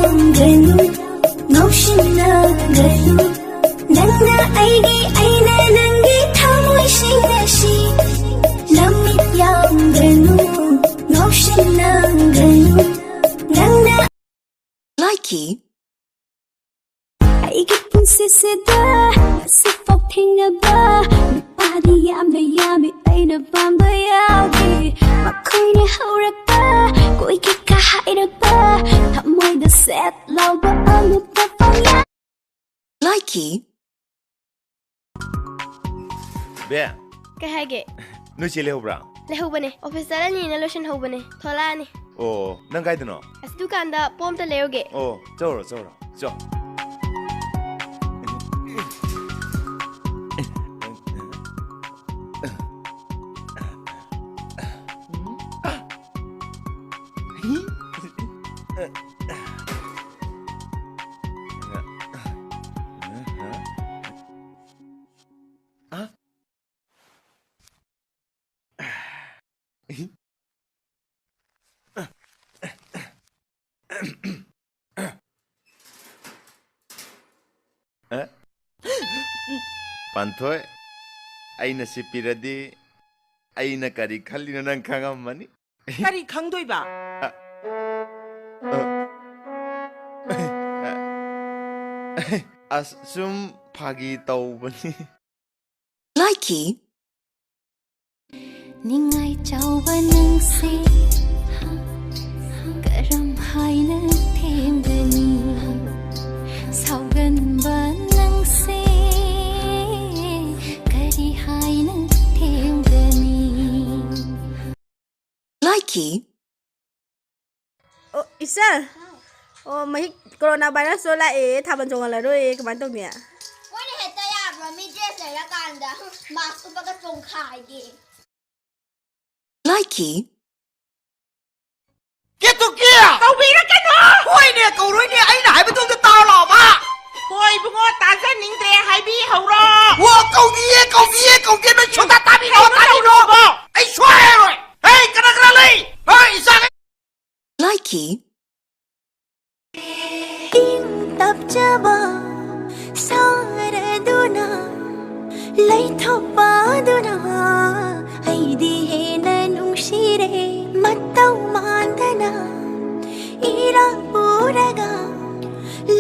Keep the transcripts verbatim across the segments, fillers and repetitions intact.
ꯌꯥꯝꯒꯅꯨ, ꯉꯥꯎꯁꯤꯟꯅꯒꯅꯨ꯫ ꯅꯪꯅ ꯑꯩꯒꯤ, ꯑꯩꯅ ꯅꯪꯒꯤ ꯊꯃꯣꯏꯁꯤꯡ ꯑꯁꯤ ꯂꯝꯃꯤꯠ ꯌꯥꯝꯒꯅꯨ, ꯉꯥꯎꯁꯤꯟꯅꯒꯅꯨ꯫ ꯅꯪꯅ ꯂꯥꯏꯀꯤ꯫ ꯑꯩꯒꯤ ꯄꯨꯟꯁꯤꯁꯤꯗ ꯉꯁꯤꯐꯥꯎ ꯊꯦꯡꯅꯕ ꯅꯨꯄꯥꯗꯤ ꯌꯥꯝꯅ ꯌꯥꯝꯃꯤ, ꯑꯩꯅ ꯄꯥꯝꯕ ꯌꯥꯎꯗꯦ꯫ ꯃꯈꯣꯏꯅ ꯍꯧꯔꯛꯄ, ꯀꯣꯏꯒꯦ ꯀꯥ ꯍꯥꯏꯔꯛꯄ, ꯊꯃꯣꯏꯗ ꯁꯦꯠ ꯂꯥꯎꯕ ꯑꯃꯠꯇ ꯐꯥꯎ ꯌꯥ- ꯂꯥꯏꯀꯤ꯫ ꯕꯦ, ꯀꯩ ꯍꯥꯏꯒꯦ? ꯅꯣꯏ ꯆꯦ ꯂꯩꯍꯧꯕ꯭ꯔꯥ? ꯂꯩꯍꯧꯕꯅꯦ, ꯑꯣꯐꯤꯁ ꯆꯠꯂꯅꯤꯅ ꯂꯣꯏꯁꯤꯟꯍꯧꯕꯅꯦ, ꯊꯣꯛꯂꯛꯑꯅꯤ꯫ ꯑꯣ, ꯅꯪ ꯀꯥꯏꯗꯅꯣ? ꯑꯁ, ꯗꯨꯀꯥꯟꯗ ꯄꯣꯠ ꯑꯝꯇ ꯂꯩꯔꯨꯒꯦ꯫ ꯑꯣ, ꯆꯧꯔꯣ, ꯆꯧꯔꯣ, ꯆꯣ꯫ ꯑꯦ? ꯄꯥꯟꯊꯣꯏ, ꯑꯩꯅ ꯁꯤ ꯄꯤꯔꯗꯤ ꯑꯩꯅ ꯀꯔꯤ ꯈꯜꯂꯤꯅꯣ ꯅꯪ ꯈꯪꯉꯝꯃꯅꯤ꯫ ꯀꯔꯤ ꯈꯪꯗꯣꯏꯕ? ꯑ, ꯑ, ꯑꯁ, ꯁꯨꯝ ꯐꯥꯒꯤ ꯇꯧꯕꯅꯤ꯫ ꯂꯥꯏꯀꯤ꯫ ꯅꯤꯡꯉꯥꯏ ꯆꯥꯎꯕ ꯅꯪꯁꯦ ꯀꯔꯝ ꯍꯥꯏꯅ ꯊꯦꯝꯒꯅꯤ? ꯁꯥꯎꯒꯟꯕ ꯅꯪꯁꯦ ꯀꯔꯤ ꯍꯥꯏꯅ ꯊꯦꯝꯒꯅꯤ? ꯂꯥꯏꯀꯤ꯫ ꯑꯣ, ꯏꯆꯜ꯫ ꯑꯣ, ꯃꯍꯤꯛ ꯀꯣꯔꯣꯅꯥ ꯚꯥꯏꯔꯁꯇꯣ ꯂꯥꯛꯑꯦ, ꯊꯥꯕꯜ ꯆꯣꯡꯍꯜꯂꯔꯣꯏꯌꯦ, ꯀꯃꯥꯏꯅ ꯇꯧꯅꯤ? ꯃꯣꯏꯅ ꯍꯦꯛꯇ ꯌꯥꯕ꯭ꯔꯣ? ꯃꯤ ꯗ꯭ꯔꯦꯁ ꯂꯩꯔꯀꯥꯟꯗ ꯃꯥꯁ ꯎꯞꯄꯒ ꯆꯣꯡꯈꯥꯏꯒꯦ꯫ ꯂꯥꯏꯀꯤ꯫ ꯀꯦꯇꯨꯀꯤ! ꯀꯧꯕꯤꯔꯛꯀꯅꯣ! ꯍꯣꯏꯅꯦ, ꯀꯧꯔꯣꯏꯅꯦ, ꯑꯩꯅ ꯍꯥꯏꯕꯗꯨ ꯑꯝꯇ ꯇꯥꯎ ꯂꯥꯎꯕ! ꯍꯣꯏ, ꯏꯕꯨꯡꯉꯣ, ꯇꯥꯖꯅꯤꯡꯗ꯭ꯔꯦ, ꯍꯥꯏꯕꯤꯍꯧꯔꯣ! ꯑꯣ, ꯀꯧꯗꯤꯌꯦ, ꯀꯧꯗꯤꯌꯦ, ꯀꯧꯗꯤꯌꯦ, ꯅꯣꯏ ꯁꯨꯡꯇꯥ ꯇꯥꯕꯤꯔꯣ, ꯀꯩꯅꯣ ꯇꯥꯕꯤꯔꯣ! ꯇꯧꯔꯨꯕꯣ? ꯑꯩ ꯁꯣꯏꯔꯔꯣꯏ! ꯍꯦ, ꯀꯅꯥ ꯀꯅꯥ ꯂꯩ? ꯍꯣꯏ, ꯏꯆꯥ! ꯂꯥꯏꯀꯤ꯫ ꯆꯕ ꯁꯥꯔꯗꯨꯅ ꯂꯩꯊꯣꯛꯄꯗꯨꯅ ꯑꯩꯗꯤ ꯍꯦꯟꯅ ꯅꯨꯡꯁꯤꯔꯦ꯫ ꯃꯇꯧ ꯃꯥꯟꯗꯅ ꯏꯔꯥꯡ ꯄꯨꯔꯒ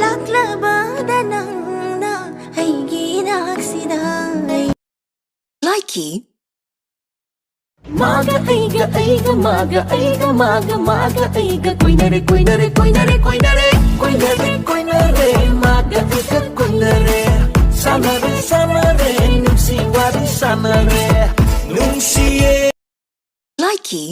ꯂꯥꯛꯂꯕꯗ ꯅꯪꯅ ꯑꯩꯒꯤ ꯅꯥꯛꯁꯤꯗ꯫ ꯂꯥꯏꯀꯤ꯫ ꯃꯥꯒ ꯑꯩꯒ ꯑꯩꯒ ꯃꯥꯒ ꯑꯩꯒ ꯃꯥꯒ ꯃꯥꯒ ꯑꯩꯒ ꯀꯣꯏꯅꯔꯦ ꯀꯣꯏꯅꯔꯦ ꯀꯣꯏꯅꯔꯦ ꯀꯣꯏꯅꯔꯦ ꯀꯣꯏꯅꯔꯦ ꯀꯣꯏꯅꯔꯦ ꯃꯥꯒ ꯑꯩꯒ ꯀꯣꯏꯅꯔꯦ ꯁꯥꯟꯅꯔꯦ ꯁꯥꯟꯅꯔꯦ ꯅꯨꯡꯁꯤ ꯋꯥꯔꯤ ꯁꯥꯟꯅꯔꯦ ꯅꯨꯡꯁꯤꯌꯦ꯫ ꯂꯥꯏꯀꯤ꯫